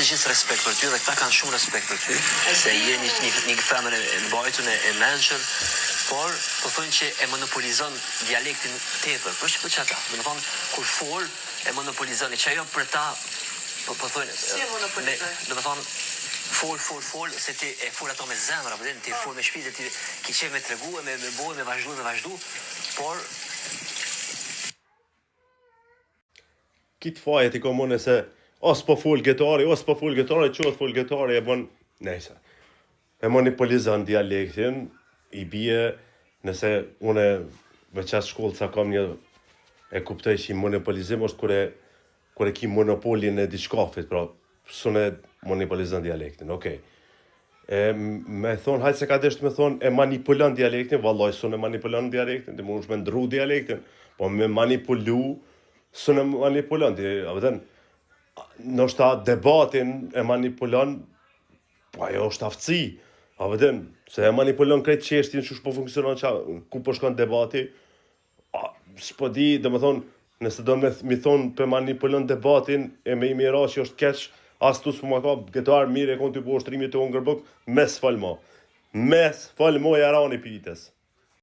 të gjithë respekt për ty dhe këta kanë shumë respekt për ty, se je një një një femër e mbajtur e e mençur, por po thonë që e monopolizon dialektin tepër, për për çata, domethënë kur fol e monopolizon, e që ajo për ta po po thonë Si e me monopolizoj? domethënë fol fol fol se ti e fol ato me zemër, apo din ti Po. fol me shpirt ti ki qejf me tregu e me me bo me vazhdu me vazhdu, por Kit fajet i kom unë se os po fol getari, os po fol getari, çohet fol getari e bon nejse. E monopolizon dialektin, i bie nëse une me qat shkollë sa kam një e kuptoj që monopolizim është kur e kur e ki monopolin e diçkafit, pra s'un e monopolizon dialektin, okej. E me thonë, hajtë se ka desht me thonë, e manipulon dialektin, vallaj s'un e manipulon dialektin, ti mundesh me ndru dialektin, po me manipulu, s'un e manipulon, ti, a vëden, ndoshta debatin e manipulon, po ajo është aftësi, a vëden, se e manipulon krejt çështjen qysh po funksionon, qa, ku po shkon debati, A, s'po di, domethonë, nëse do me mi thonë pe manipulon debatin e me i mira që është keq, as tu s'po ma ka getar mirë e kon ty po ushtrimi të hongër buk, mes fol mo. Mes fol mo jarani pitës.